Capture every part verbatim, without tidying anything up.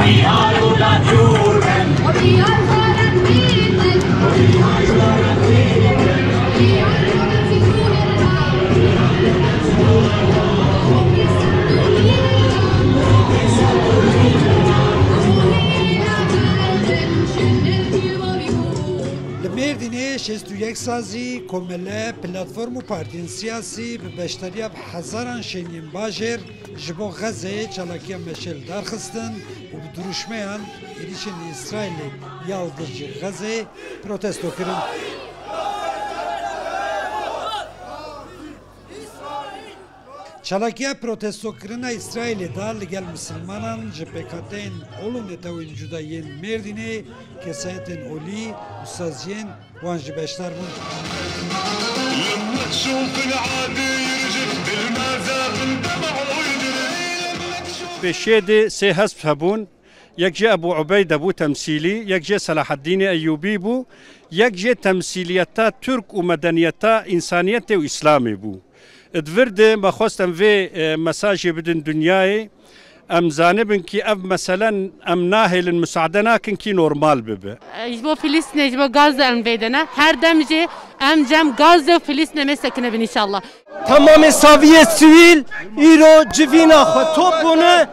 Li Mêrdînê şêst û yek sazî, komele, platform û partiyên siyasî bi beşdariya bi hezaran şêniyên bajêr ji bo Xezeyê çalakiya meşê li dar xistin û bi dirûşmeyan êrîşên Îsraîlê ya li dijî Xezeyê protesto kirin. Çalakiya protestokirina Îsraîlê de li gel misilmanan ji pêkhateyên ol û netewên cuda yên Mêrdînê, kesayetên olî û saziyên wan jî beşdar bûn. Pêşê de sê hezb hebûn, yek jê Ebû Ubeyde bû temsîlî, yek jê Selaheddînê Eyyûbî bû, yek jê temsîliyeta Tirk û medeniyeta însaniyetê û Îslamê bû. Di vir de me xwest em vê, e, mesajê bidin dinyayê. Em zanibin kî ev mesele em nahêlin, musade nakin kî normal bibe. Ji bo Filistînê, ji bo Gazze em vê de ne. Her dem jî em cem Gazze û Filistînê me sekine bin înşallah. Temamê saviyê sivîl îro civîna xwe top bûne,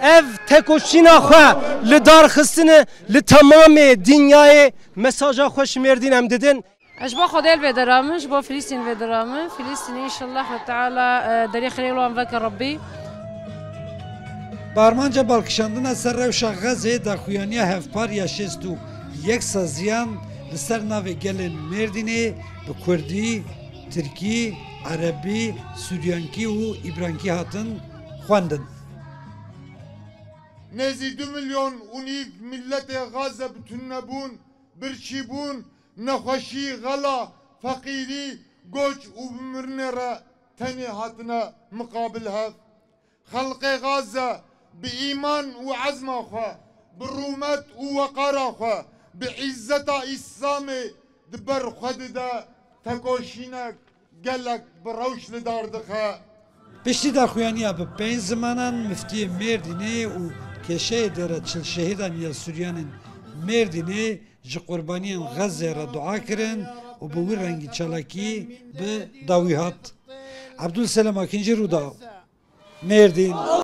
ev tekoşîna xwe li dar xistine, li temamê dinyayê mesaja xwe ji Mêrdîn em didin. Ez ji bo Xwedê li vê dera min, ji bo Filistîn vê dera min. Filistîn înşallah Xwedê Teala, e, derê xirê wan veke Rebbî. Bi armanca balkişandina ser rewşa Xezê daxuyaniya hevpar ya şêst û yek saziyan li ser navê gelên Mêrdînê bi kurdî, tirkî, erebî, suryankî û îbrankî hatin xwendin. Nêzî du milyon û nîv miletê Xaze bi tunebûn, birçîbûn, nexweşî, xela, feqîrî, goç û bi mirinê re tenê hatine miqabil hev. Xelqê Xaze bi îman û ezma xwe, bi rûmet û weqara xwe, bi îzzeta Îslamê di ber xwe dide, tekoşînek gelek bi rewş li dar dixe. Piştî daxuyaniya bi pênc zimanan, miftiyê Mêrdînê û kêşeyê dêra çil şehîdan ya Suryanên Mêrdînê ji qurbaniyên Xezê re dua kirin û bi wî rengî çalakî bi dawî hat. Ebdulselem Akîncî, Rûdaw, Mêrdîn.